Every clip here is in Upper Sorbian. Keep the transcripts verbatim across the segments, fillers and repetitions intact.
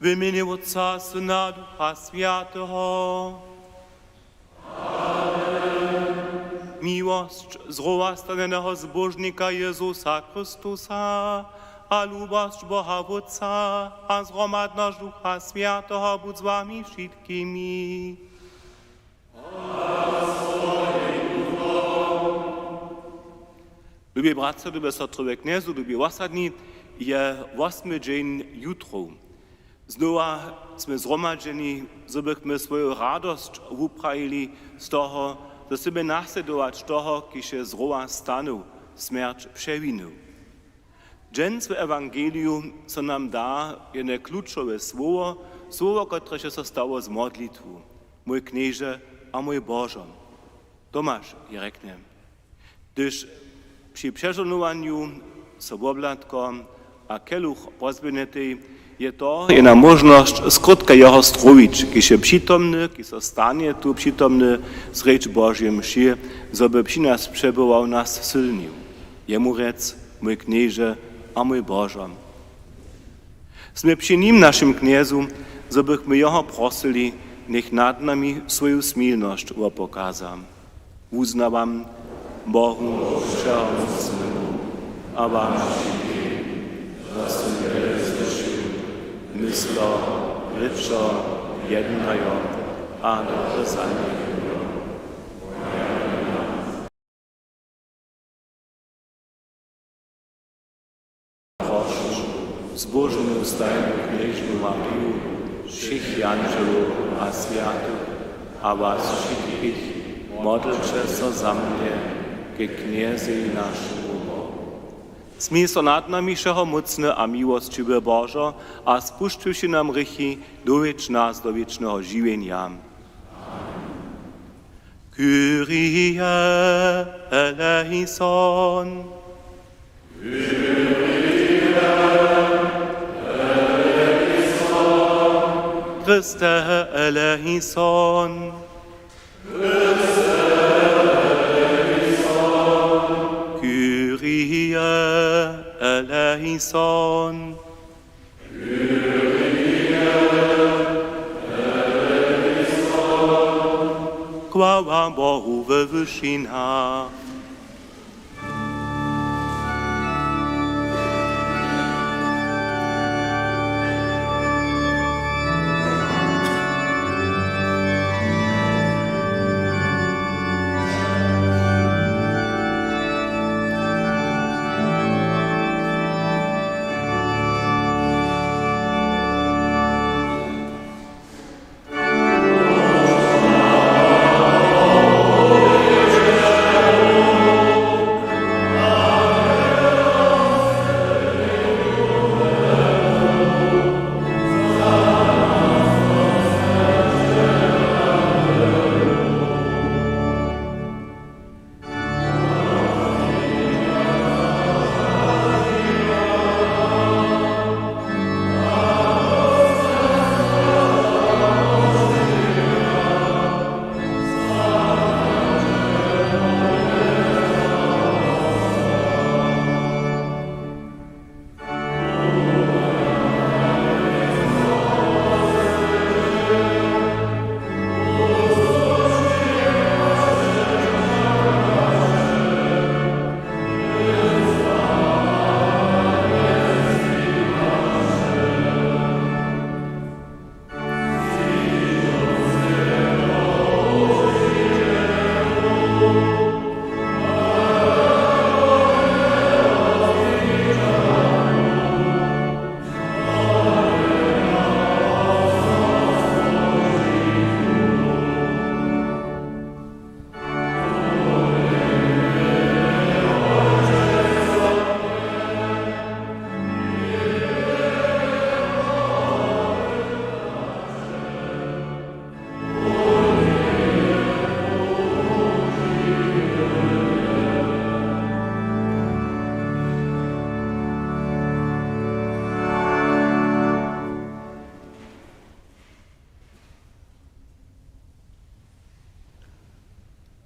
W mjenje Wótca, Syna, Ducha Swjateho. Miłosć zrowastanjeneho zbóžnika Jězusa Chrystusa a lubosć Boha Wótca a zhromadnosć Ducha Swjateho budź z wami wšitkimi. Lubi bratřa, lube sotry we Knjezu, lubi wosadni, je wosmy dźeń jutrow. Znowa smy zhromadźeni, zo bychmy swoju radosć wuprajili z toho, zo chcemy naslědować toho, kiž je zrowa stanył, smjerć přewinył. Dźens w ewangeliju so nam da jedne klučowe słowo, słowo, kotrež je so stało z modlitwu: Mój Knježe a mój Božo. Tomaš je rjeknje: Hdyž při přežohnowanju so woblatko a keluch pozběhnjetej, je to jedna móžnosć, skrótka jeho strowić, kiž je přitomny, kiž so stanje tu přitomny srjedź Božej mši, zo by při nas přebywał, nas sylnił. Jemu rjec: Mój Knježe a mój Božo. Smy při nim, našim Knjezu, zo bychmy jeho prosyli, njech nad nami swoju smilnosć wopokaza. Wuznawam Bohu Wšehomócnemu a wam wšitkim, zo sym wjele zhrěšił, mysljo, rěčo, jednajo a dobre zanjechujo. Prošu zbóžnu stajnu knježnu Mariju, wšěch jandźelow a swjatych a was wšitkich, modlće so za mnje ke Knjezej, našemu Bohu. Smil so nad nami, wšehomócny a miłosćiwy Božo, a spušćiwši nam hrěchi, dowjedź nas do wěčneho žiwjenja. Kyrie eleison. Christe eleison. Kyrie eleison. Chwała Bohu we wyšinach.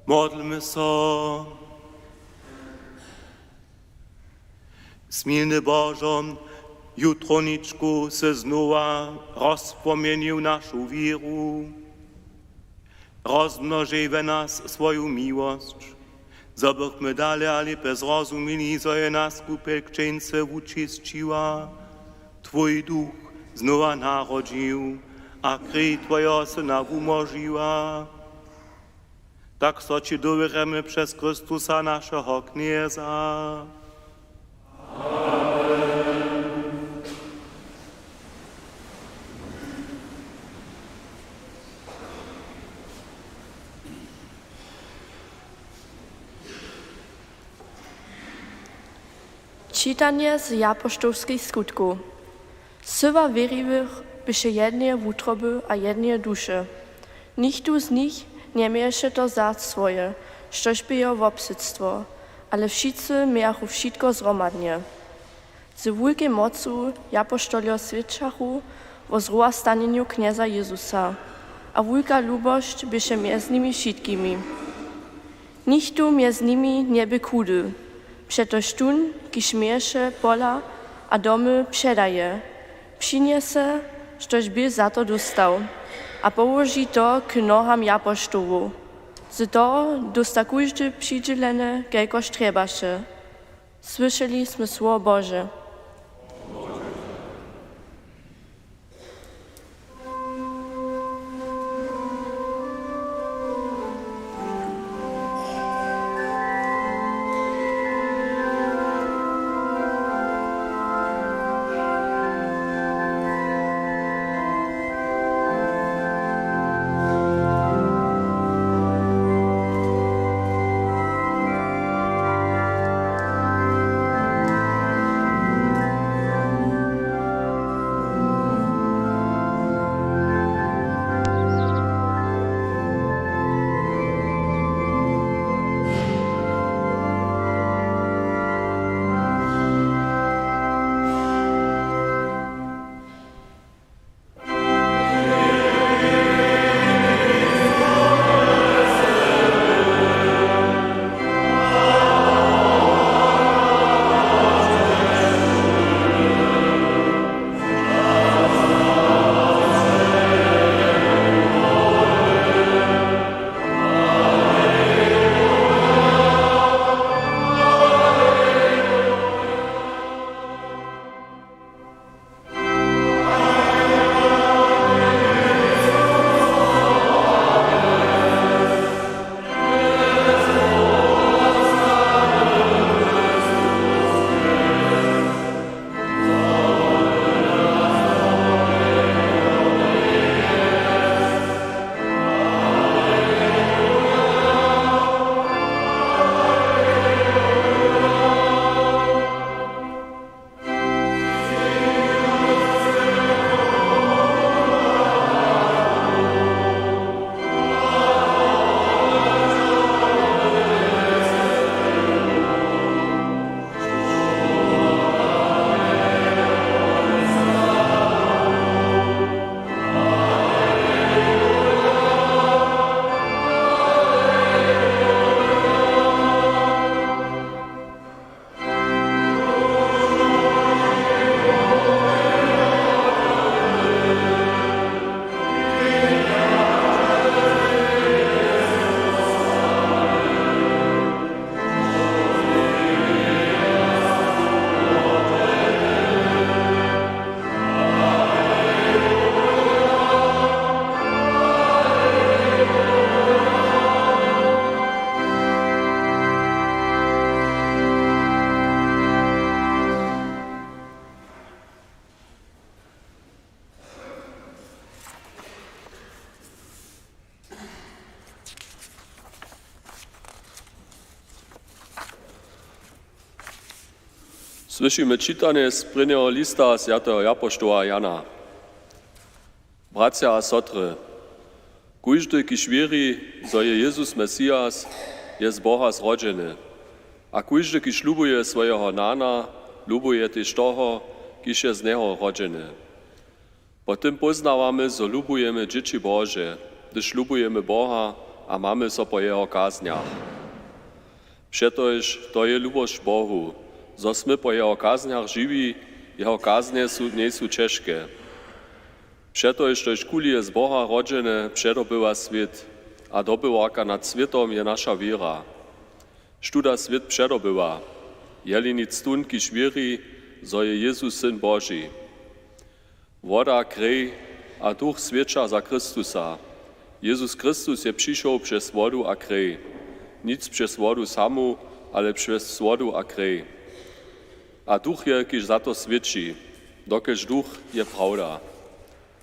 Modlmy so. Smilny Božo, Jutrowničku sy znowa rozpłomjenił našu wěru. Rozmnožej we nas swoju miłosć, zo bychmy dale a lěpje zrozumili, zo je nas kupjel k dźense wučisćiła, twój duch znowa narodźił a krej twojeho syna wumnožiła. Tak so ći dowěrjamy přez Chrystusa, našeho Knjeza. Čitanje z Japoštołskich Skutkow. Syła wěriwych běše jedneje wutroby a jedneje duše. Nichtó z nich njeměješe to za swoje, štož bě jeho wobsydstwo, ale wšitcy mějachu wšitko zhromadnje. Z wulkej mocu japoštołjo swědčachu wo zruhastanjenju Knjeza Jezusa, a wulka lubosć běše mjez nimi wšitkimi. Nichtó mjez nimi njebě chudy, přetož tón, kiž měješe pola a domy, předaje, přinjese, štož bě za to dóstał, a połoži to k noham japoštołow. Z toho dósta kóždy přidźělene, kelkož trjebaše. Słyšeli smy słowo Bože. Słyšimy čitanje z prěnjeho lista swjateho japoštoła Jana. Bratřa a sotry, kóždy, kiž wěri, zo je Jezus Mesias, je z Boha zrodźeny. A kóždy, kiž lubuje swojeho nana, lubuje tež toho, kiž je z njeho rodźeny. Po tym póznawamy, zo lubujemy dźěći Bože, hdyž lubujemy Boha a mamy so po jeho kaznjach. Přetož to je lubosć Bohu, zo smy po jeho kaznjach žiwi, Jeho kaznje su, njejsu ćežke. Přetož, štož kuli je z Boha rodźene, předobywa swět, a dobywarka nad swětom je naša wěra. Štóda swět předobywa, jeli nic tón, kiž wěri, zo je Jezus Syn Boži. Woda, krej a duch swědča za Chrystusa. Jezus Chrystus je přišoł přez wodu a krej. Nic přez wodu samu, ale přez wodu a krej. A duch je, kiž za to swědči, dokelž duch je prawda.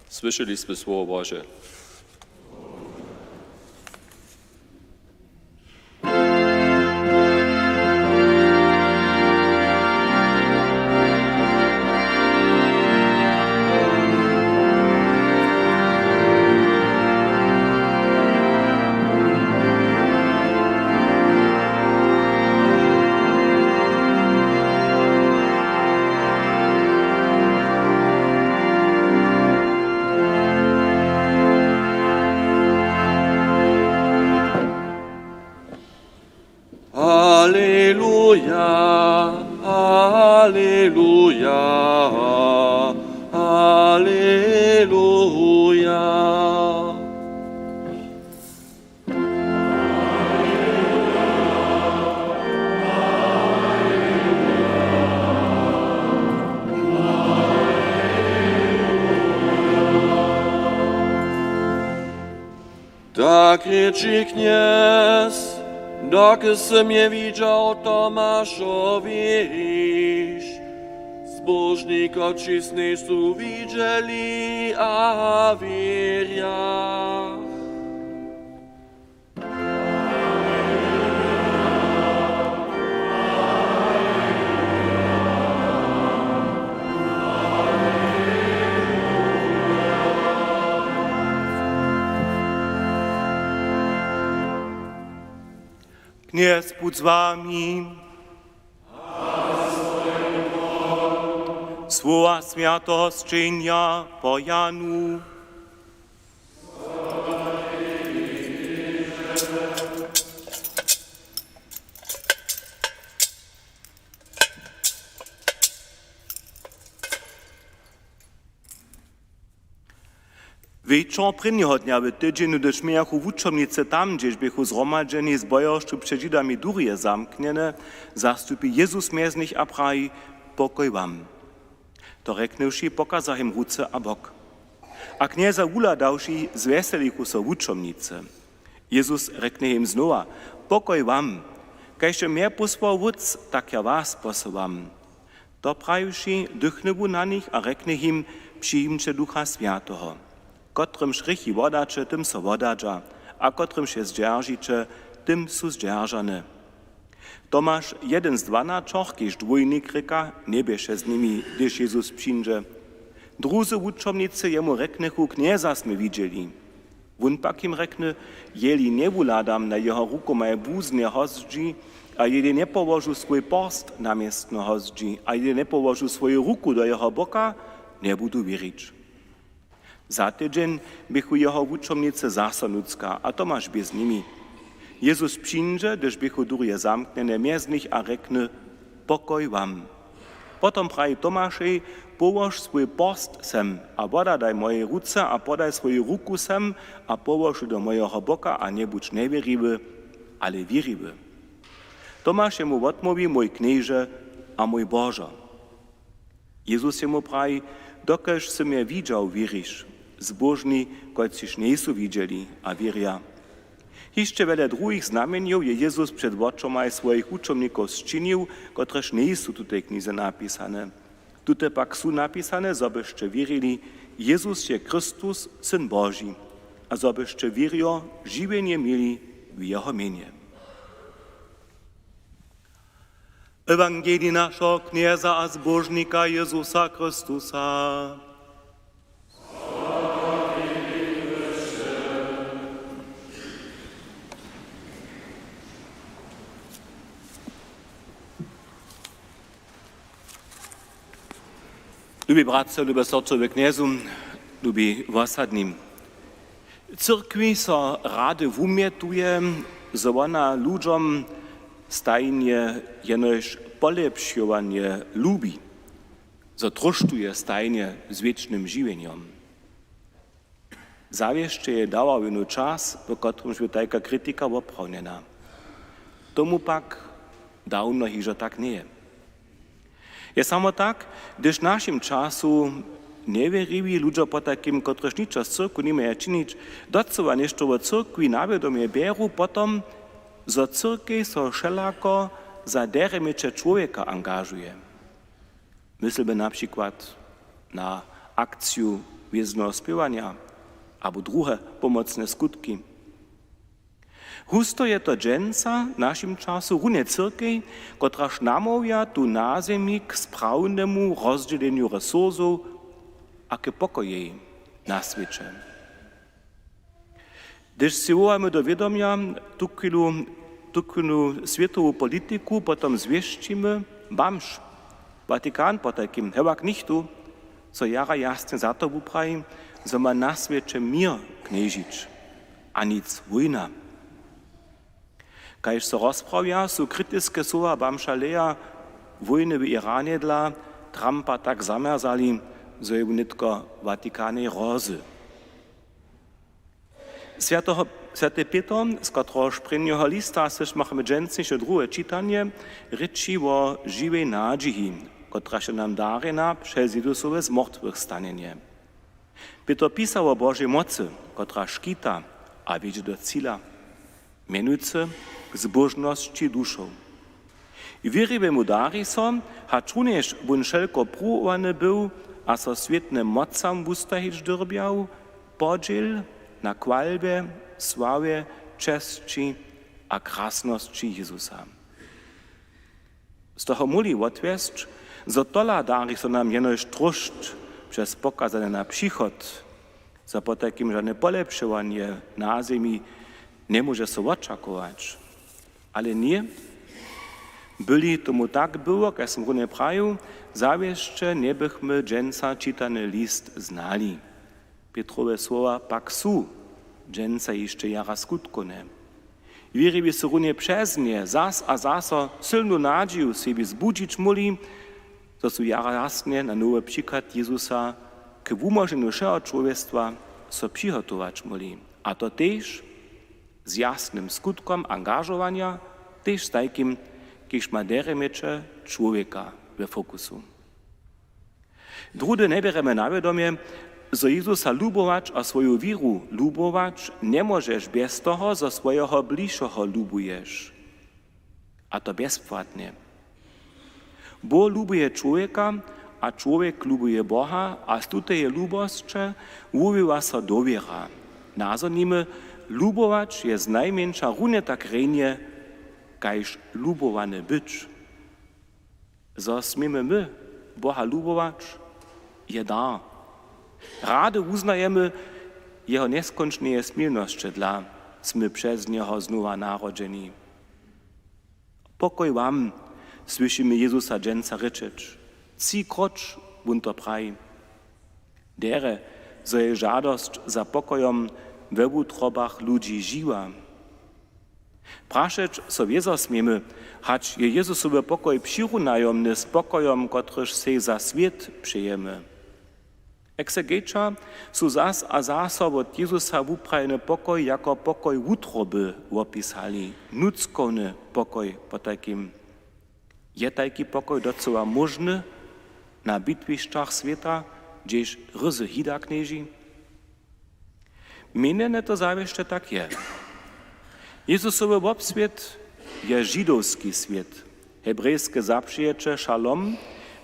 Słyšeli smy słowo Bože. Aleluja, aleluja, aleluja. Tak rěči Knjez, dokelž sy mje widźał, Tomašo, wěriš. Zbóžni, kotřiž njejsu widźeli a wěrja. Knjez budź z wami. Słowa swjateho sćenja po Janu. Wječor prěnjeho dnja w tydźenju, hdyž mějachu wučomnicy tam, hdźež běchu zhromadźeni z bojersću před Židami durje zamknjene, zastupi Jezus mjez nich a praji: „Pokoj wam.“ To rjeknywši, pokaza jim ruce a bok. A Knjeza wuhladawši, zwjeselichu so wučomnicy. Jezus rjekny jim znowa: „Pokoj wam! Kaž je mje posłał Wótc, tak ja was posylam.“ To prajiwši, dychny wón na nich a rjekny jim: „Přijimće Ducha Swjateho. Kotrymž hrěchi wodaće, tym so wodadźa, a kotrymž je zdźeržiće, tym su zdźeržane.“ Tomaš, jedyn z dwanaćoch, kiž dwójnik rěka, njeběše z nimi, hdyž Jezus přińdźe. Druzy wučomnicy jemu rjeknychu: „Knjeza smy widźeli.“ Wón pak jim rjekny: „Jeli njewuhladam na jeho rukomaj błuznje hozdźi, a jeli njepołožu swój porst na městno hozdźi, a jeli njepołožu swoju ruku do jeho boka, njebudu wěrić.“ Za tydźeń běchu jeho wučomnicy zaso nutřka a Tomaš bě z nimi. Jezus přińdźe, hdyž běchu durje zamknjene, mjez nich a rjekny: „Pokoj wam!“ Potom praji Tomašej: „Połož swój porst sem a wohladaj mojej ruce a podaj swoju ruku sem a połož ju do mojeho boka a njebudź njewěriwy, ale wěriwy.“ Tomaš jemu wotmołwi: „Mój Knježe a mój Božo.“ Jezus jemu praji: „Dokelž sy mje widźał, wěriš. Zbóžni, kotřiž njejsu widźeli a wěrja.“ Hišće wjele druhich znamjenjow je Jezus před wočomaj swojich wučomnikow sčinił, kotrež njejsu w tutej knize napisane. Tute pak su napisane, zo byšće wěrili, Jezus je Chrystus, Syn Boži, a zo byšće wěrjo žiwjenje měli w jeho mjenje. Ewangelij našeho Knjeza a Zbóžnika Jezusa Chrystusa. Lubi bratřa, lube sotry we Knjezu, lubi wosadni. Cyrkwi so rady wumjetuje, zo wona ludźom stajnje jenož polěpšowanje lubi. zo tróštuje stajnje z wěčnym žiwjenjom. Zawěsće je dawahojny čas, w kotrymž je tajka kritika woprawnjena. Tomu pak dawno hižo tak njeje. Je samo tak, hdyž w našim času njewěriwi ludźo potajkim, kotrež ničo z cyrkwu nimaja činić, docyła něšto wo cyrkwi na wědomje bjeru, potom zo cyrkej so wšelako za derje měće čłowjeka angažuje. Myslmy na přikład na akciju wězneho spěwanja abo druhe pomocne skutki. Husto je to dźensa w našim času runje cyrkej, kotraž namołwja tu na zemi k sprawnemu rozdźělenju resursow a k pokojej na swěće. Hdyž sej wołamy do wědomja tuchwilu, tuchwilu swětowu politiku, potom zwěsćimy, bamž Vatikan potajkim hewak nichtó, so jara jasnje za to wupraji, zo ma na swěće měr knježić a nic wójna. Kaž so rozprawja, su kritiske słowa bamža Leja wójny w Iranje dla Trumpa tak zamjerzali, zo je wón nětko w Vatikanej hrozy. Swjaty Pětr, z kotrehož prěnjeho lista słyšmachmy dźensniše druhe čitanje, rěči wo žiwej nadźiji, kotraž je nam darjena přez Jezusowe zmortwych stanjenje. Pětr pisa wo Božej mocy, kotraž škita a wjedźe do cila, mjenujcy k zbóžnosći dušow. Wěriwemu dari so, hač runjež wón wšelko pruwowany był a so swětnym mocam wustajić dyrbjał, podźěl na chwalbje, sławje, česći a krasnosći Jezusa. Z toho móhli wotwjesć, zo tola dari so nam jenož tróšt přez pokazanje na přichod, zo potajkim žane polepšowanje na zemi njemóže so wočakować. Ale ně, by-li tomu tak było, kaž sym runje prajił, zawěsće njebychmy dźensa čitany list znali. Pětrowe słowa pak su dźensa hišće jara skutkowne. Wěriwi su runje přez nje zas a zaso sylnu nadźiju sebi zbudźić móhli, zo su jara jasnje na nowy přichad Jezusa k wumóženju wšeho čłowjestwa so přihotować móhli. A to tež z jasnym skutkom angažowanja, tež z tajkim, kiž ma derje měće čłowjeka we fokusu. Druhdy njebjerjemy na wědomje, zo Jezusa lubować a swoju wěru lubować njemóžeš bjez toho, zo swojeho bližšeho lubuješ. A to bjezpłatnje. Bóh lubuje čłowjeka a čłowjek lubuje Boha a z tuteje lubosće wuwiwa so dowěra. Nazhonimy, lubować je znajmjeńša runje tak rjenje, kaž lubowany być. Zo směmy my Boha lubować, je dar. Rady wuznajemy jeho njeskónčneje smilnosće dla, smy přez njeho znowa narodźeni. Pokoj wam, słyšimy Jezusa dźensa rěčeć. Třikroć wón to praji. Derje, zo je žadosć za pokojom we wutrobach ludźi žiwa. Prašeć so wězo směmy, hač je Jezusowy pokoj přirunajomny z pokojom, kotryž sej za swět přejemy. Exegeća su zas a zaso wot Jezusa wuprajeny pokoj jako pokoj wutroby wopisali, nutřkowny pokoj potajkim. Je tajki pokoj docyła móžny na bitwišćach swěta, hdźež ryzy hida knježi? Měnjene to zawěsće tak je. Jezusowy wobswět je židowski swět. Hebrejske zapřijeće šalom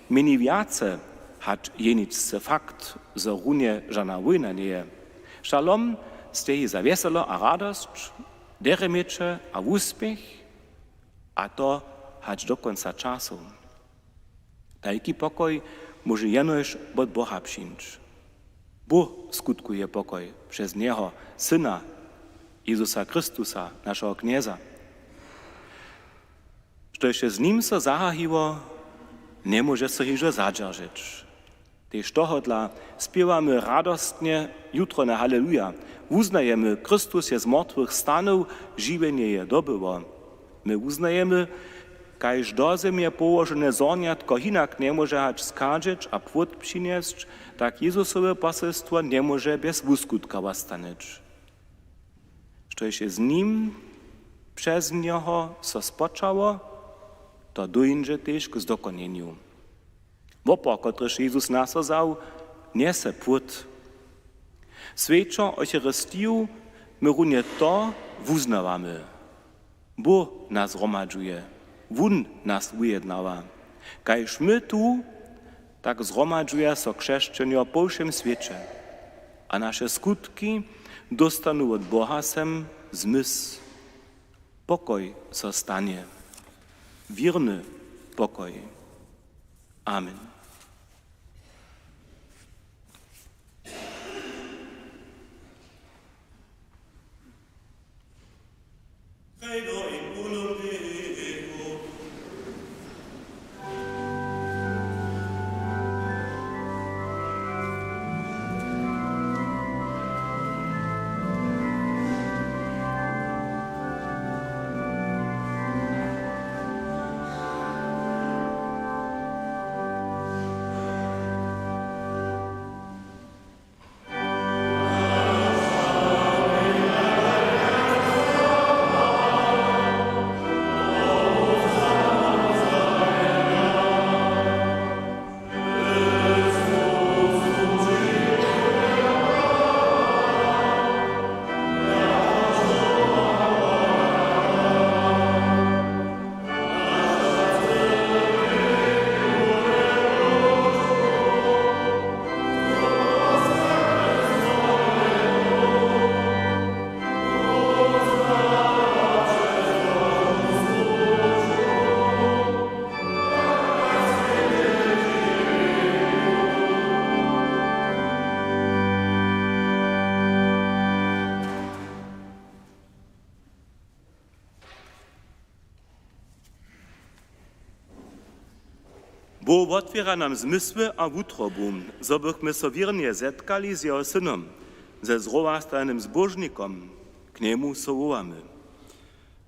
měni wjace hač jeničce fakt, zo runje žana wójna njeje. Šalom steji za wjeselo a radosć, derje měće a wuspěch, a to hač do kónca časow. Tajki pokoj móže jenož wot Boha přińć. Bóh skutkuje pokoj přez njeho, Syna, Jezusa Chrystusa, našeho Knjeza. Štož je z nim so zahajiło, njemóže so hižo zadźeržeć. Tež tohodla spěwamy radostnje jutrowne Haleluja. Wuznajemy, Chrystus je z mortwych stanył, žiwjenje je dobyło. My wuznajemy, Kaž do zemje połožene zhornjatko hinak njemóže hač schadźeć a płód přinjesć, tak Jezusowe poselstwo njemóže bjez wuskutka wostaneć. Štož je z nim, přez njeho so spočało, to dóńdźe tež k zdokonjenju. Wopor, kotryž Jezus na so wzał, njese płód. Swjećo Eucharistiju my runje to wuznawamy. Bóh nas zhromadźuje, wón nas wujednawa. Kaž my tu, tak zhromadźuja so křesćenjo po wšěm swěće. A naše skutki dóstanu wot Boha sem zmysł. Pokoj so stanje. Wěrny pokoj. Amen. Bóh wotwěra nam zmysły a wutrobu, zo bychmy so wěrnje zetkali z jeho synom, ze zrowastanym zbóžnikom. K njemu so wołamy.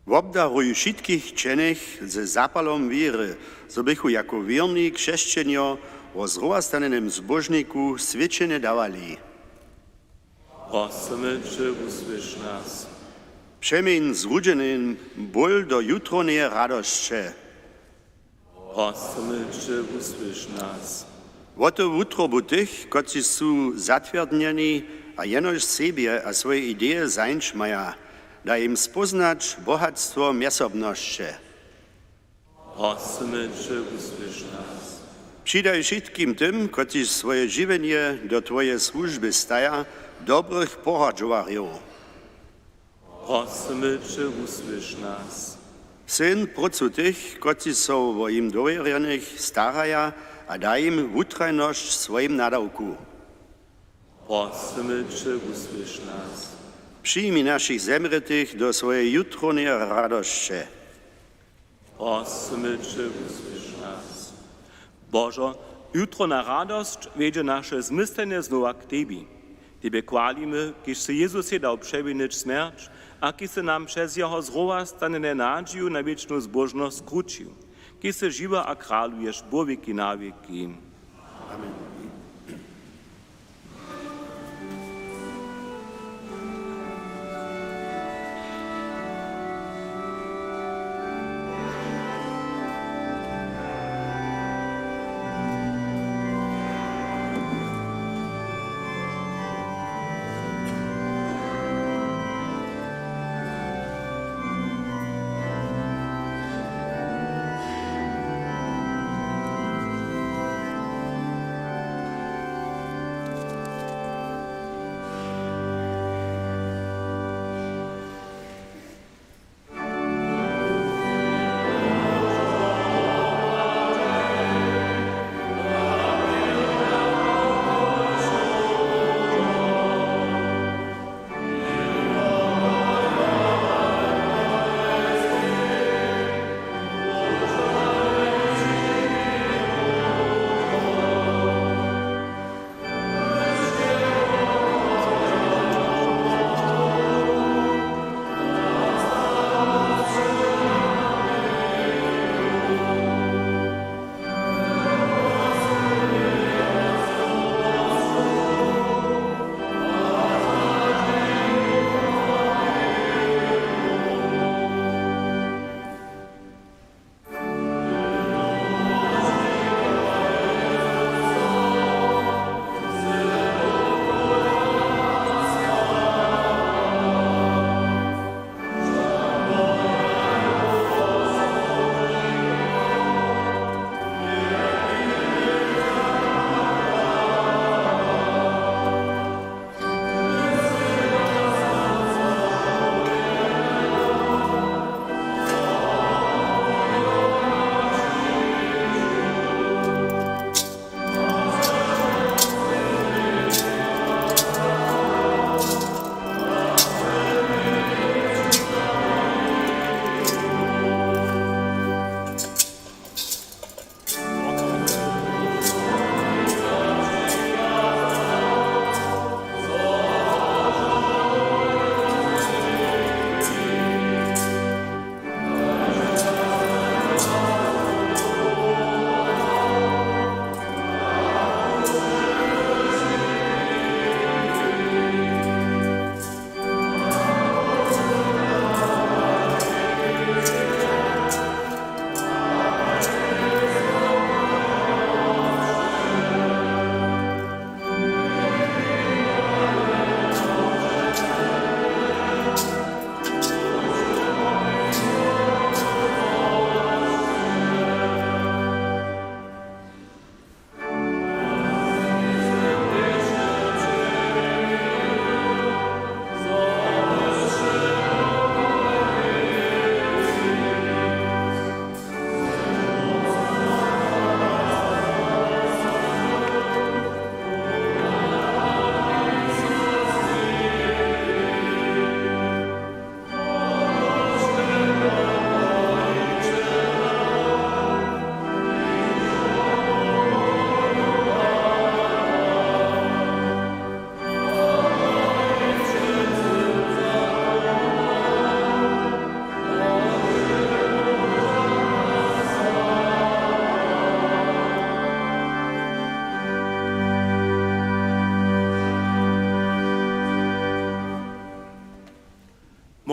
Wobdaruj wšitkich křćenych ze zapalom wěry, zo bychu jako wěrni křesćenjo wo zrowastanym zbóžniku swědčenje dawali. Prosymy će, wusłyš nas. Přeměń zrudźeny ból do jutrowneje radosće. Prosymy će, wusłyš nas. Wotuj wutrobu tych, kotřiž su zatwjerdnjeni a jenož sebje a swoje ideje zańć maja. Daj jim spóznać bohatstwo mjezsobnosće. Prosymy će, wusłyš nas. Přidaj wšitkim tym, kotřiž swoje žiwjenje do twojeje słužby staja, dobrych poradźowarjow. Prosymy će, wusłyš nas. Syn prócu tych, kotřiž so wo jim dowěrjenych staraja, a daj jim wutrajnosć swojim nadawku. Prosymy će, wusłyš nas. Přijmi našich zemrětych do swojeje jutrowneje radosće. Prosymy će, wusłyš nas. Božo, jutrowna radosć wjedźe naše zmyslenje znowa k tebi. Tebje chwalimy, kiž sy Jezusej dał přewinyć smjerć a kiž sy nam přez jeho zrowastanjenje nadźiju na wěčnu zbóžnosć skrućił. Kiž sy žiwy a kraluješ po wěki na wěki. Amen.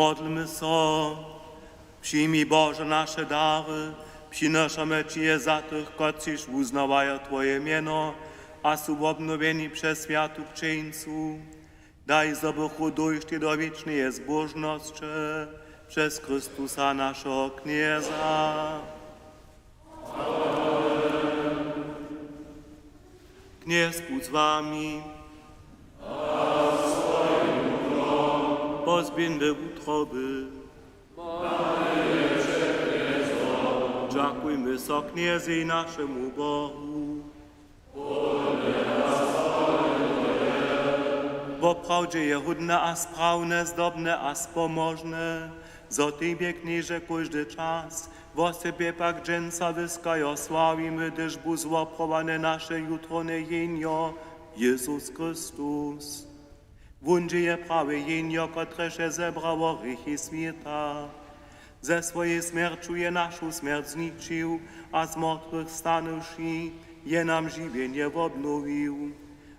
Modlmy so. Přijmi, Bože, naše dary, přinošamy Ći je za tych, kotřiž wuznawajo Twoje mjeno a su wobnowjeni přez swjatu křćeńcu. Daj, zo bychu dóšli do wěčneje zbóžnosće přez Chrystusa, našeho Knjeza. Knjez budź z wami. Pozběhńmy wutroby. Dźakujmy so Knjezej, našemu Bohu. Woprawdźe je hódne a sprawne, zdobne a spomožne, zo Tebje, Knježe, kóždy čas, wosebje pak dźensa, wyskajo sławimy, hdyž bu zwoprowane naše jutrowne jehnjo, Jezus Chrystus. Wón dźě je prawe jehnjo, kotrež je zebrało hrěchi swěta. Ze swojej smjerću je našu smjerć zničił a z mortwych stanywši, je nam žiwjenje wobnowił.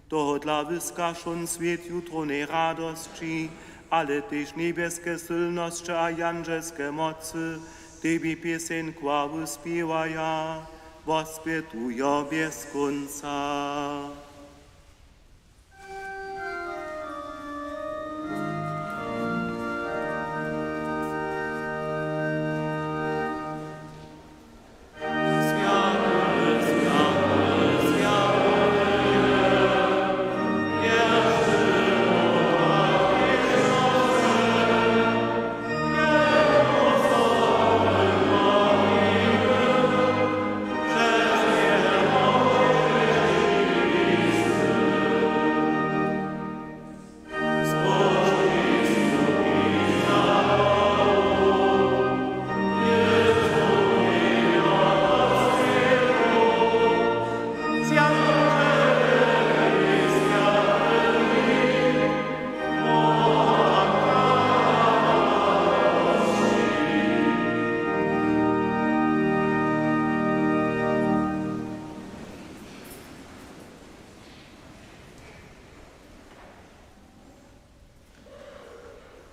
Tohodla wyska wšón swět jutrownej radosći, ale tež njebjeske sylnosće a jandźelske mocy Tebi pěseń chwały spěwaja, woswětujo bjez kónca.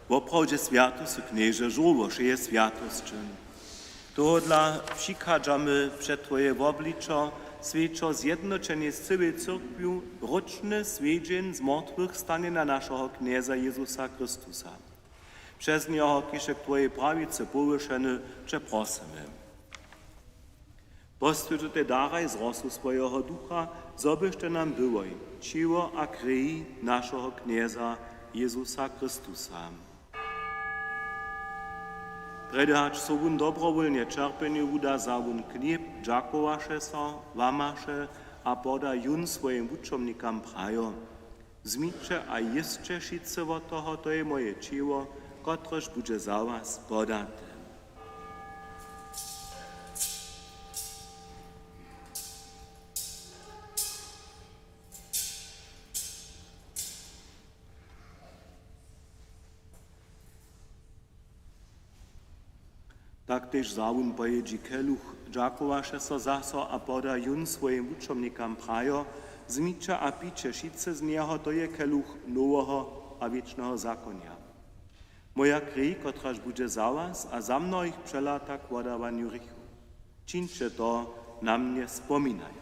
Woprawdźe swjaty sy, Knježe, žórło wšeje swjatosće. Tohodla přichadźamy před Twoje wobličo, swjećo zjednoćenje z cyłej cyrkwju, ročny swjedźeń z mortwych stanjenja našeho Knjeza Jezusa Chrystusa. Přez njeho, kiž je k Twojej prawicy powyšeny, Će prosymy: Poswjeć te daraj z rosu swojeho Ducha, zo byštej nam byłoj ćěło a krej našeho Knjeza Jezusa Chrystusa. Prjedy hač so wón dobrowólnje ćerpjenju wuda, wza wón chlěb, dźakowaše so, łamaše a poda jón swojim wučomnikam, prajo: Wzmiće a jěsće wšitcy wot toho, to je moje ćěło, kotrež budźe za was podate. Tak tež wza wón po jědźi keluch, dźakowaše so zaso a poda jón swojim wučomnikam, prajo: Wzmiće a pijće wšitcy z njeho, to je keluch noweho a wěčneho zakonja, moja krej, kotraž budźe za was a za mnohich přelata k wodawanju hrěchow. Čińće to na mnje spominajo.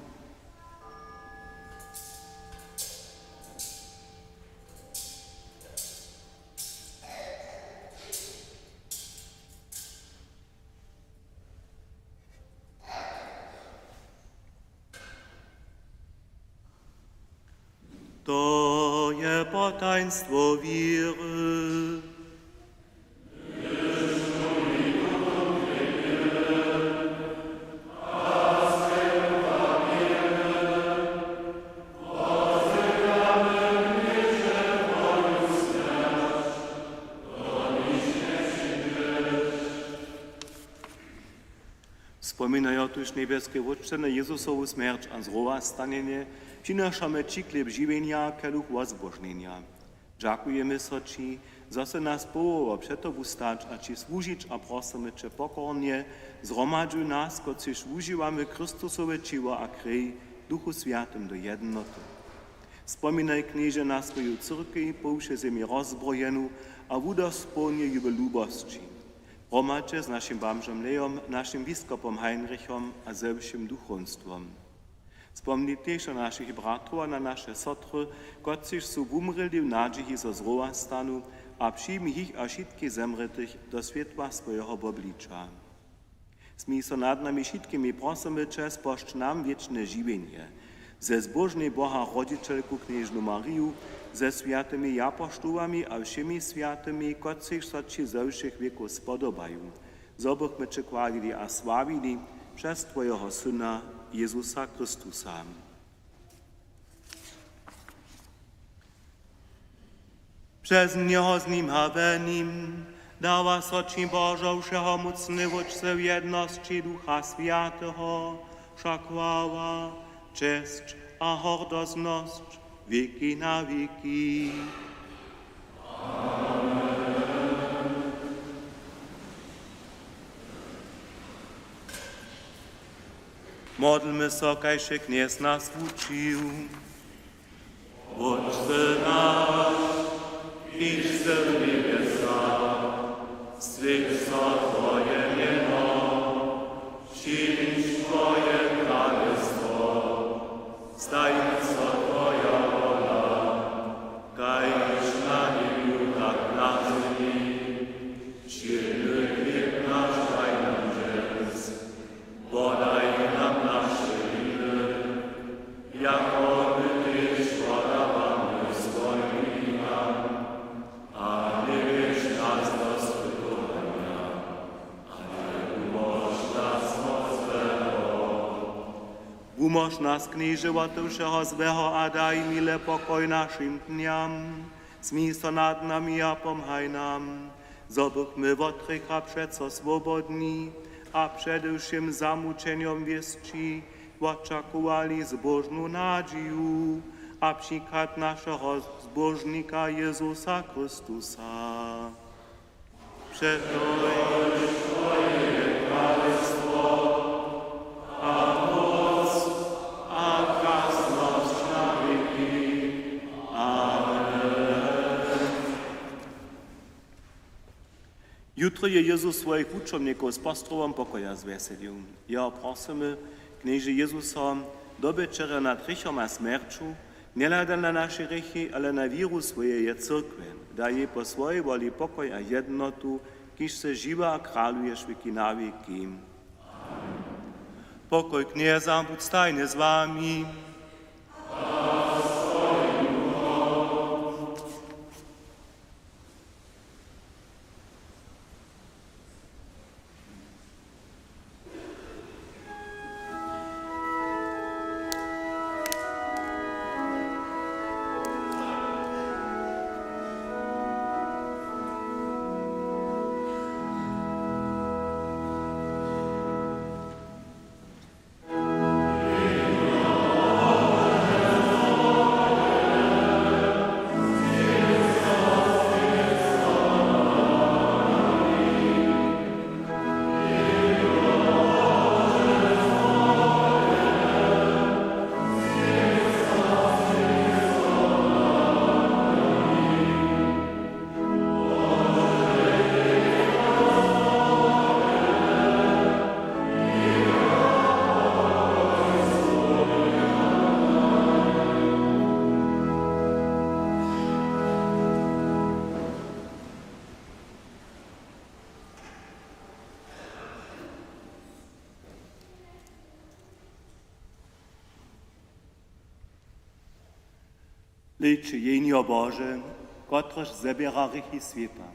To je potajnstwo wěry. Spominajo tuž, njebjeski Wótče, na Jezusowu smjerć a zrowastanjenje, přinošamy Ći chlěb žiwjenja, keluch wozbožnjenja. Dźakujemy so Ći, zo sy nas powołał před Tobu stać a Ći słužić, a prosymy Će pokornje: Zhromadźuj nas, kotřiž wužiwamy Chrystusowe ćěło a krej, w Duchu Swjatym do jednoty. Spominaj, Knježe, na swoju cyrkej po wšej zemi rozbrojenu a wudospołń ju w lubosći. Hromadźe z našim bamžom Lejom, našim biskopom Heinrichom a ze wšěm duchowstwom. Spomni tež na našich bratrow a na naše sotry, kotřiž su wumrěli w nadźiji, zo z rowa stanu, a přijmi jich a wšitkich zemrětych do swětła swojeho wobliča. Smil so nad nami wšitkimi, prosymy će, spožč nam wěčne žiwjenje ze zbóžnej Boha rodźićelku knježnu Mariju, ze swjatymi japoštołami a wšěmi swjatymi, kotřiž so ći ze wšěch wěkow spodobaju, zo bychmy će chwalili a sławili přez twojeho Syna Jezusa Chrystusa. Přez njeho, z nim a we nim dawa so ći, Božo, wšehomócny Wótče, w jednosći Ducha Swjateho wša chwała, česć a hordoznosć wěki na wěki. Modlmy so, kaž je Knjez nas wučił. Wótče naš, kiž sy w njebjesach, swjeć so twoje mjeno, přińdź twoje kralestwo, staj so twoja wola, kaž na njebju, tak na zemi. Wšědny chlěb naš daj nam dźens, wodaj nam naše winy, jako my tež wodawamy swojim winikam, a njewjedź nas do spytowanja, ale wumóž nas wot złeho. Wumóž nas, Knježe, wot wšeho złeho a daj miły pokoj našim dnjam. Smil so nad nami a pomhaj nam, zo bychmy wot hrěcha přeco swobodni a přede wšěm zamućenjom wěsći wočakowali zbóžnu nadźiju a přichad našeho Zbóžnika Jezusa Chrystusa. Přetož twoje je kralestwo a móc a krasnosć na wěki. Amen. Jutry je Jezus swojich wučomnikow z postrowom pokoja zwjeselił. Jeho prosymy, Knježe Jezuso, dobjećerjo nad hrěchom a smjerću, njehladaj na naše hrěchi, ale na wěru swojeje cyrkwje. Daj jej po swojej woli pokoj a jednotu, kiž sy žiwy a kraluješ wěki na wěki. Pokoj Knjeza budź stajnje z wami. Hlejće, Jehnjo Bože, kotrež zběra hrěchi swěta.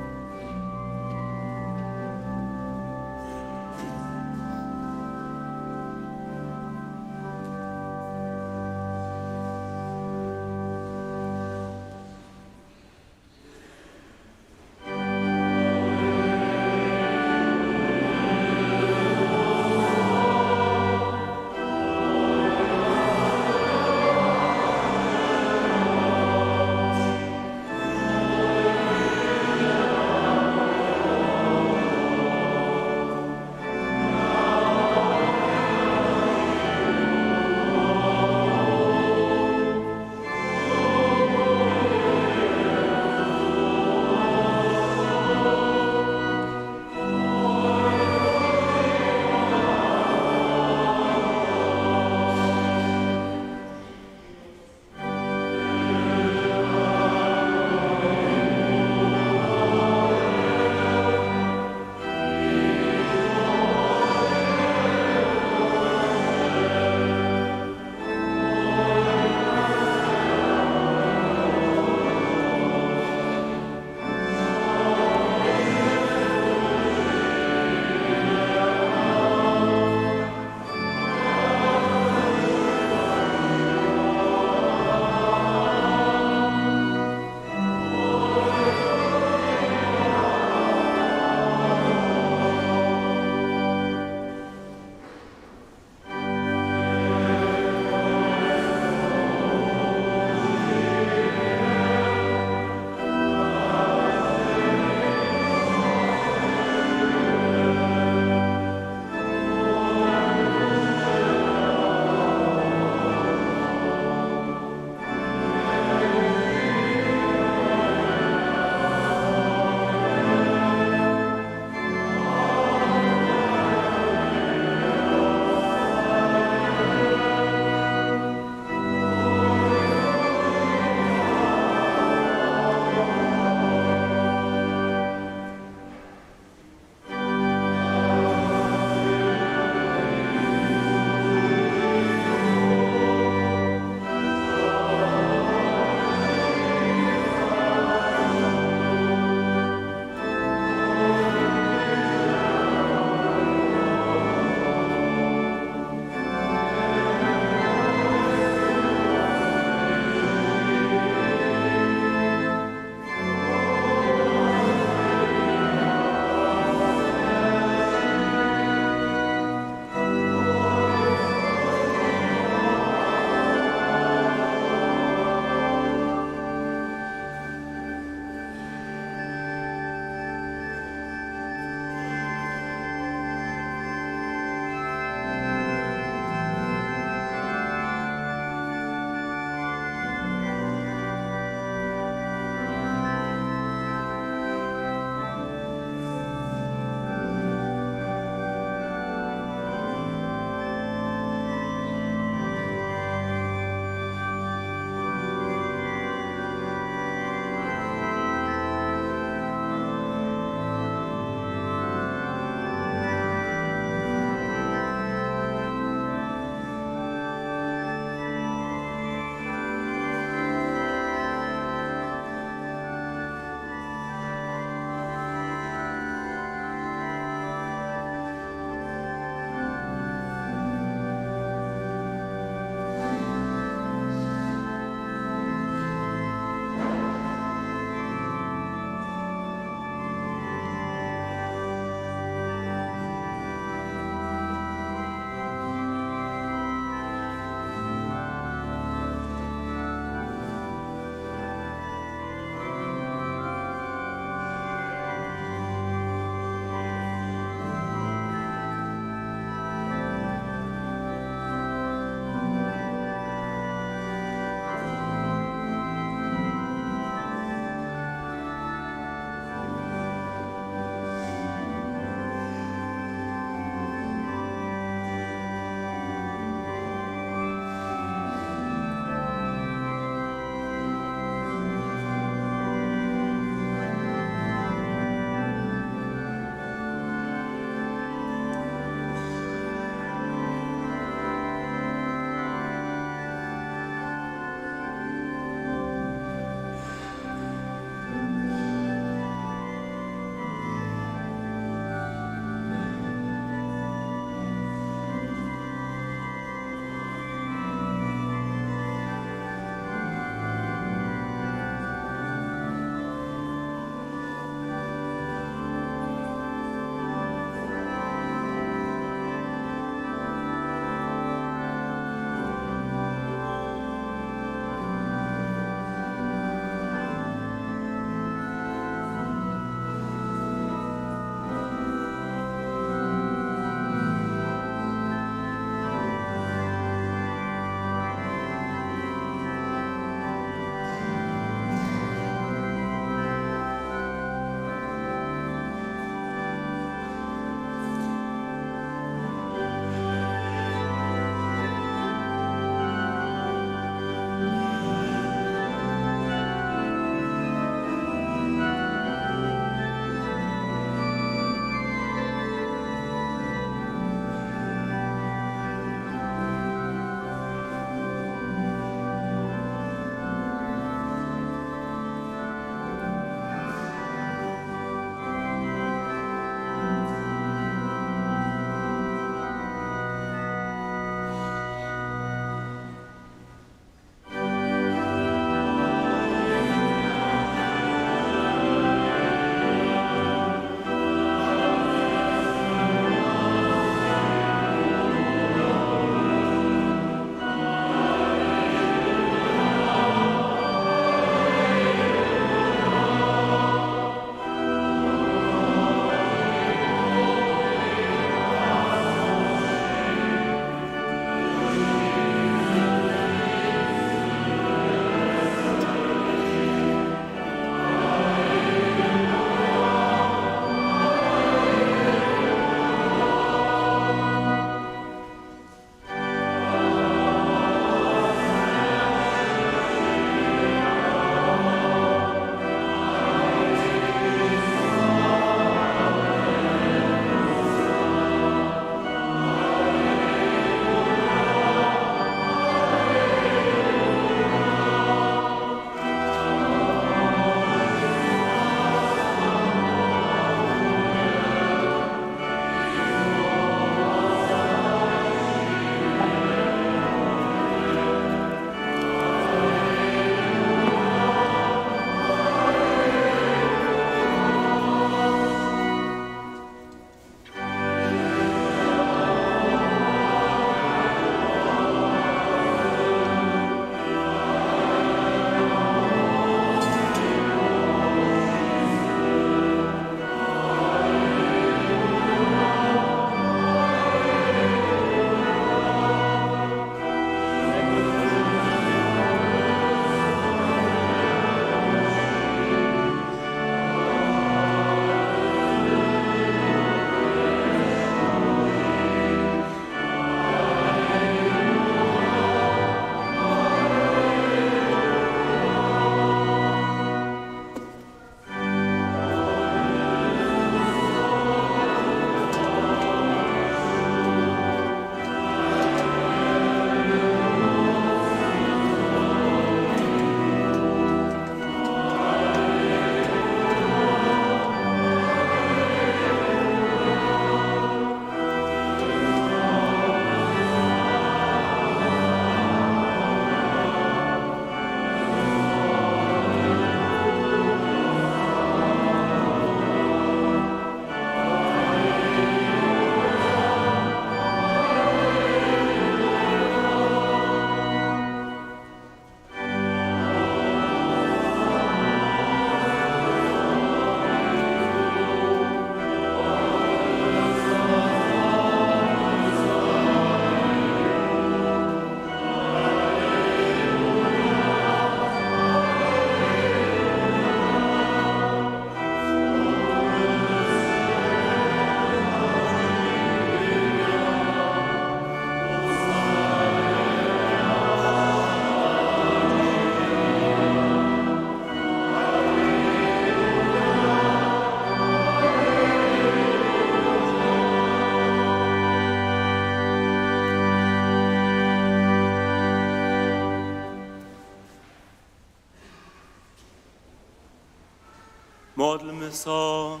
Modlmy so.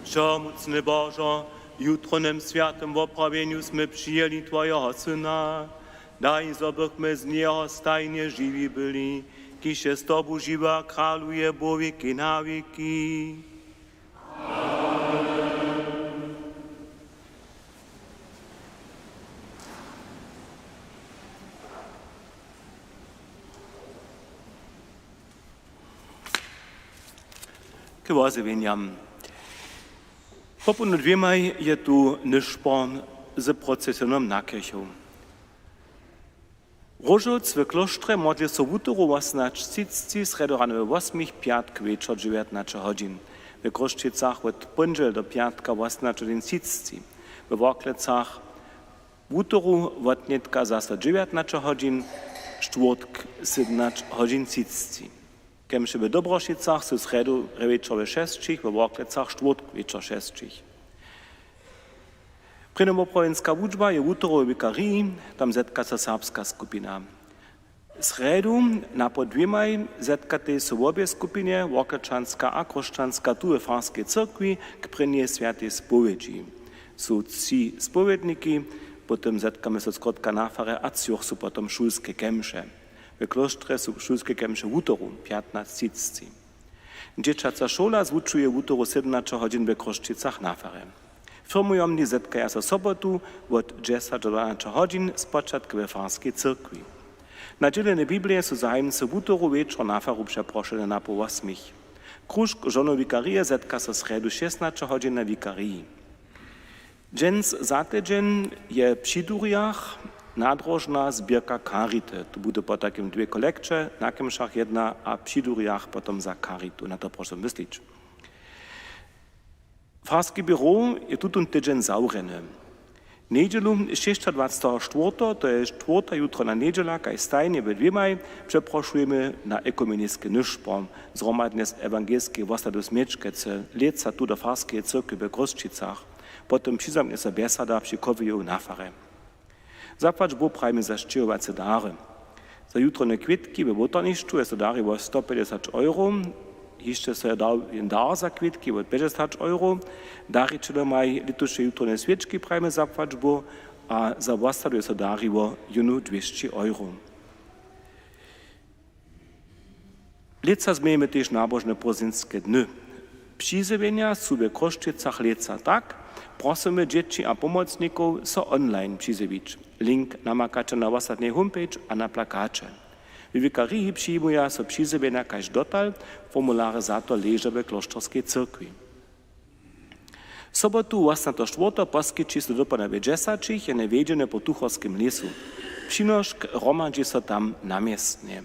Wšomócny Božo, w jutrownym swjatym woprawjenju smy přijeli Twojeho Syna. Daj, zo bychmy z njeho stajnje žiwi byli, kiž je z Tobu žiwy a kraluje Bóh wěki na wěki. K wozjewjenjam. Popołdnju dwěmaj je tu nyšpor z procesionom na kěrchu. Róžowc w klóštrje modli so wutoru wosomnaće třiceći, srjedu rano we wosmich, pjatk wječor dźewjatnaće hodźin. We Chrósćicach wot póndźele do pjatka wosomnaće hodźin třiceći. We Worklecach wutoru wotnětka zaso dźewjatnaće hodźin, štwórtk sydomnaće hodźin třiceći. Kemše w Dobrošicach su srjedu wječor we šesćich, we Worklecach štwórtk wječor šesćich. Prěnjowoprawjenska wučba je wutoru we wikariji, tam zetka so serbska skupina. Srjedu napoł dwěmaj zetkatej so wobě skupinje, worklećanska a chróšćanska, tu we farskej cyrkwi k prěnjej swjatej spowědźi. Su tři spowědniki, potom zetkamy so skrótka na farje a třoch su potom šulske kemše. We klóštrje su šulske kemše wutoru pjatnaće třiceći. Dźěćaca šoła zwučuje wutoru sydomnaće hodźin we Chrósćicach na farje. Firmujomni zetkaja so sobotu wot dźesać do dwanaće hodźin, spočatk we farskej cyrkwi. Na dźělenje Biblije su zajimcy wutoru wječor na faru přeprošene napoł wosmich. Kružk žonow wikarije zetka so srjedu šěsnaće hodźin na wikariji. Dźens za tydźeń je při durjach nadróžna zběrka Charity. Tu budu potajkim dwě kolekće, na kemšach jedna a při durjach potom za Charitu. Na to prošam myslić. Farski běrow je tutón tydźeń zawrjeny. Njedźelu šěsćadwaceteho štwórteho, to je štwórta jutrowna njedźela, kaž stajnje we dwěmaj, přeprošujemy na ekumeniske nyšpor zhromadnje z ewangelskeje wosady w Směčkece, lětsa tu do farskeje cyrkwy we Chrósćicach. Potom přizamknje so bjesada při chowjeju na farje. Zapłać Bóh prajimy za sćěhowace dary. Za jutrowne kwětki we wotarnišću je so dariło sto pjećdźesać euro, hišće so je dał jen dar za kwětki wot pjećdźesać euro. Darićelomaj lětuše jutrowne swěčki prajimy zapłać Bóh a za wosadu je so dariło jónu dwěsći euro. Lětsa změnimy tež nabožne prózdninske dny. Přizjewjenja su we Chrósćicach lětsa tak: prosymy dźěći a pomocnikow, so online přizjewić. Link namakaće na wosadnej homepage a na plakaće. We wikariji přijimuja so přizjewjenja kaž dotal, formularje za to leža we klóšterskej cyrkwi. Sobotu, wosomnateho štwórteho, poskići so dopołdnja we dźesaćich jene wjedźenje po Tuchorskim lěsu. Přinošk hromadźi so tam na městnje.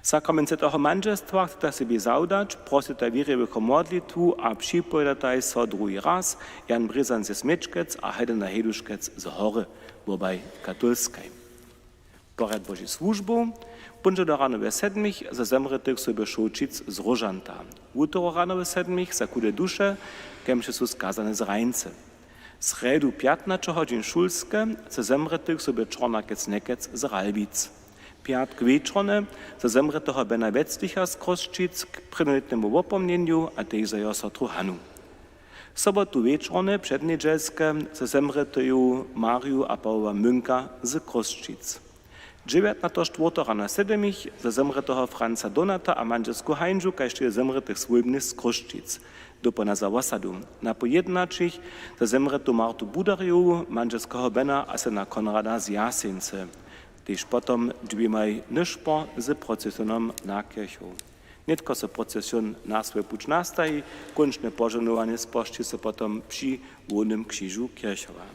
Sakrament swjateho mandźelstwa chceta sebi zawdać, prosytaj wěriwych wo modlitwu a připojedataj so druhi raz: Jan Brězan ze Směčkec a Helena Heduškec z Hory, wobaj katolskaj. Porjad Božich słužbow: póndźelu rano we sedmich za zemrětych soby Šołćic z Róžanta. Wutoru rano we sedmich za chude duše, kemše su skazane z Rajncy. Srjedu pjatnaće hodźin šulske za zemrětych soby Čornakec Njekec z Ralbic. Pjatk wječornje za zemrěteho Bena Weclicha z Chrósćic k prěnjolětnemu wopomnjenju a tež za jeho sotru Hanu. Sobotu wječornje přednjedźelske za zemrěteju Marju a Pawoła Münka z Chrósćic. Dźewjatnateho štwórteho rano sedmich za zemrěteho Franca Donata a mandźelsku Hańžu, kaž tež zemrětych swójbnych z Chrósćic. Dopołdnja za wosadu. Napoł jědnaćich za zemrětu Martu Budarjowu, mandźelskeho Bena a syna Konrada z Jaseńcy. Tež potom dwěmaj nyšpor z procesionom na kěrchow. Nětko so procesion na swój puć nastaji, kónčne požohnowanje spožči so potom při hłownym křižu kěrchowa.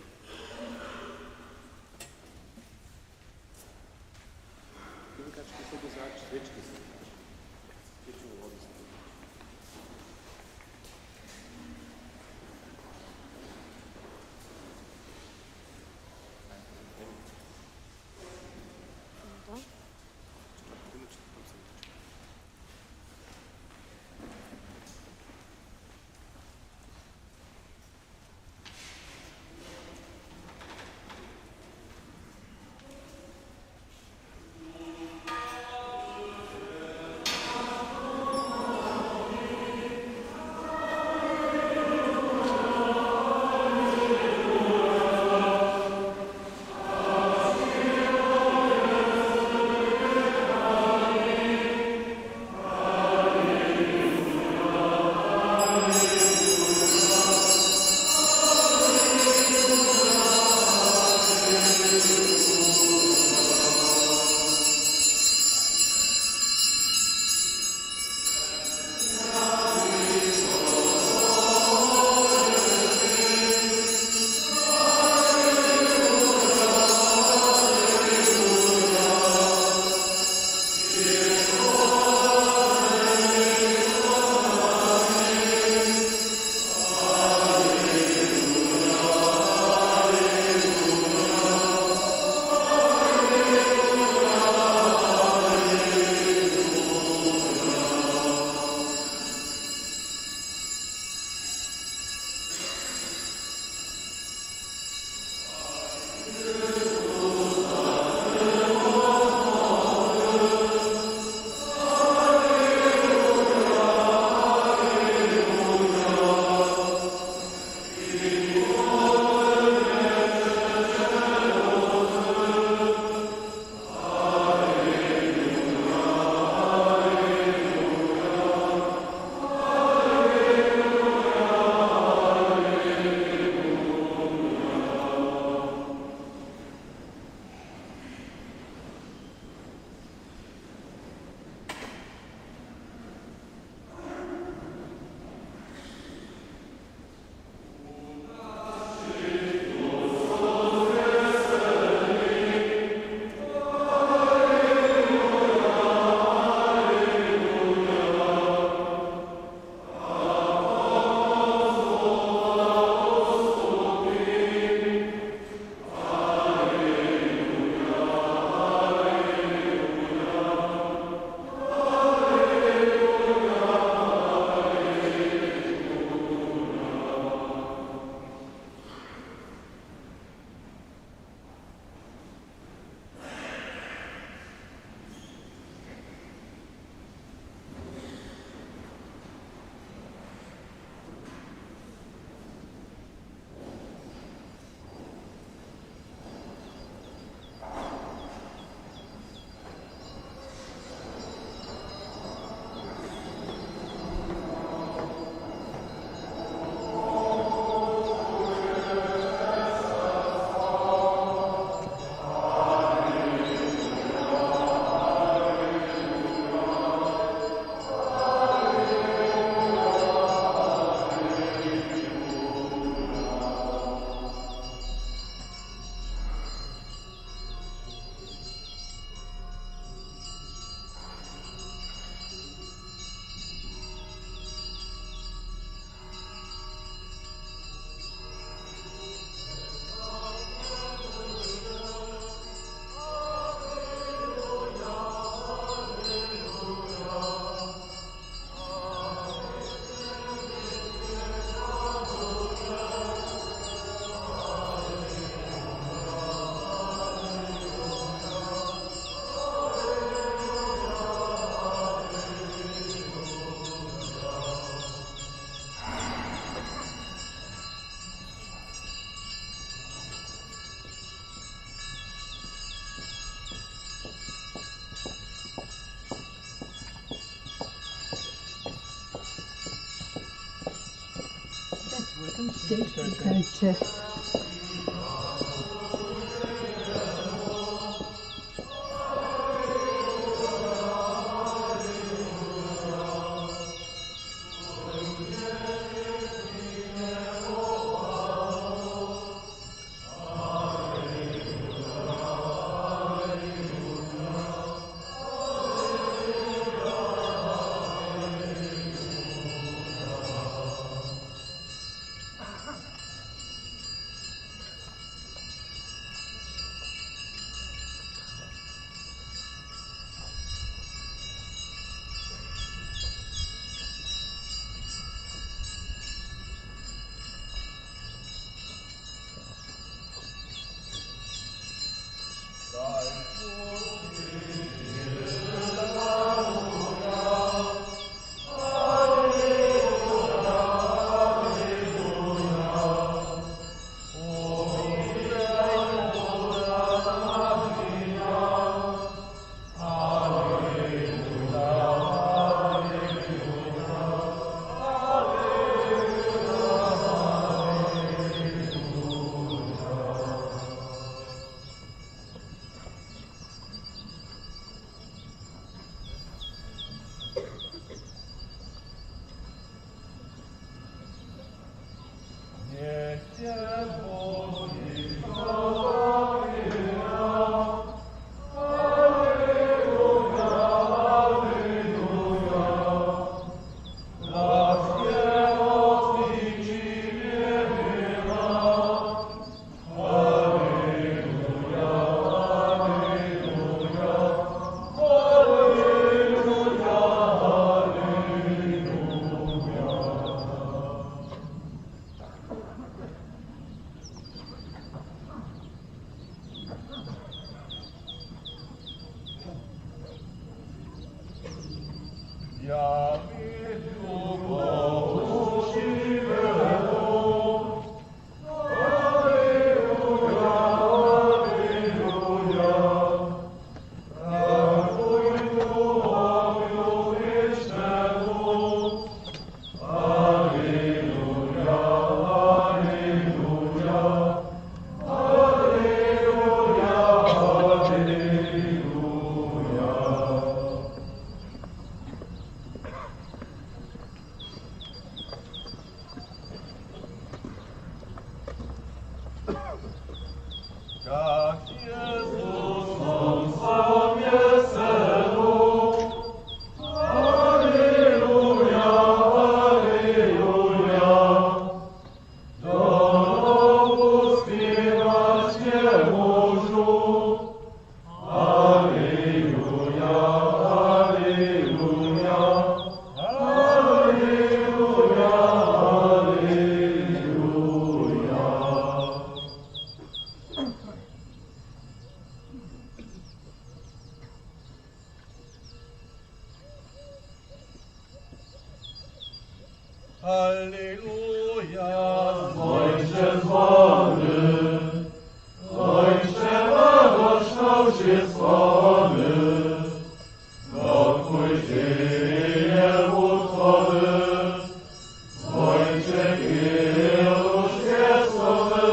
Witajcie. Halleluja, zwońće złomny, zwońće radosć na wšě strony, dokelž je wutrobny, zwońće keluš wjesele,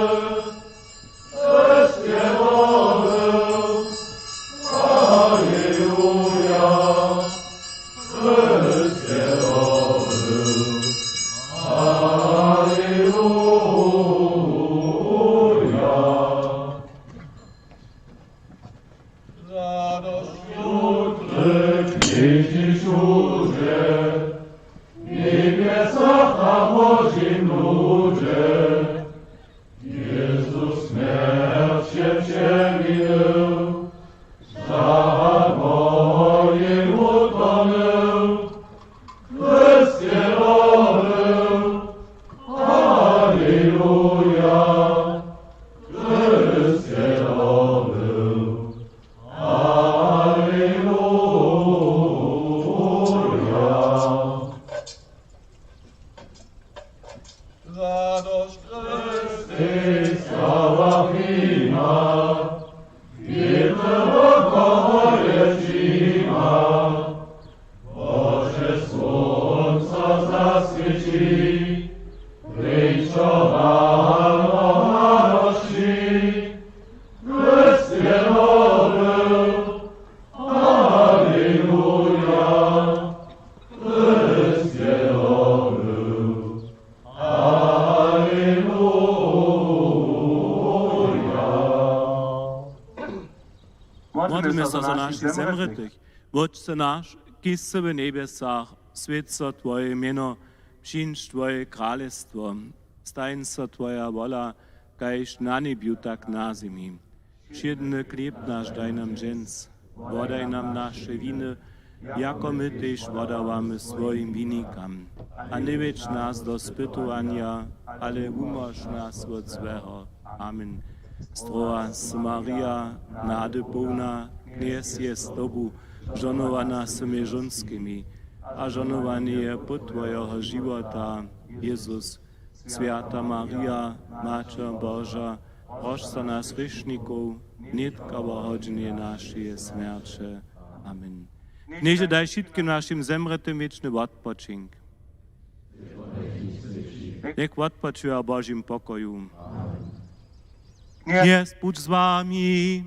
Jezus smjerće přeminył, za mnohich wutonył, Christ je dobry, halleluja, Christ je dobry. Radosć Chrystej, sława prima, wětr wokoło je přima. Bože, słónco zaswěći, prěnčo Modlmy so za našich zemrětych. Wótče naš, kiž sy w njebjesach, swjeć so Twoje mjeno, přińdź Twoje kralestwo, stań so Twoja wola, kaž na njebju, tak na zemi. Wšědny chlěb naš daj nam dźens, wodaj nam naše winy, jako my tež wodawamy swojim winikam. A njewjedź nas do spytowanja, ale wumóž nas wot złeho. Amen. Zdrowa sy Marija, nady połna, Knjez je z tobu, žohnowana sy mjez žónskimi, a žohnowany je płód twojeho žiwota, Jezus. Swjata Marija, Maćer Boža, proš za nas hrěšnikow, nětk a wo hodźinje našeje smjerće. Amen. Knježe, daj wšitkim našim zemrětym wěčny wotpočink. Njech wotpočuja w Božim pokoju. Knjez budź z wami.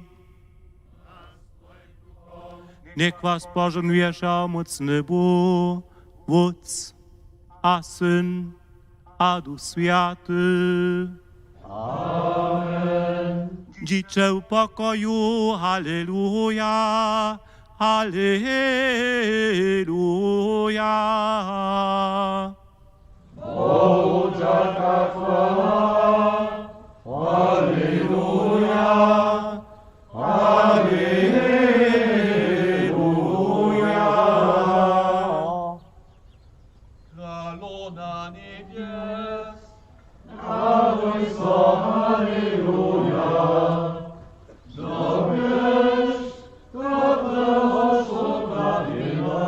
Njech was požohnuje wšehomócny Bóh, Wótc a Syn a Duch Swjaty. Amen. Dźiće w pokoju, haleluja, haleluja. Bohu dźaka, chwała, haleluja, haleluja. Kralowna njebjes, raduj so, haleluja. Dobješ, kotrehož so prawiła,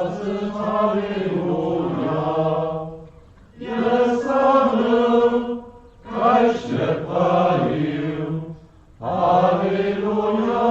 haleluja. Je samy, kaž je prajił, haleluja.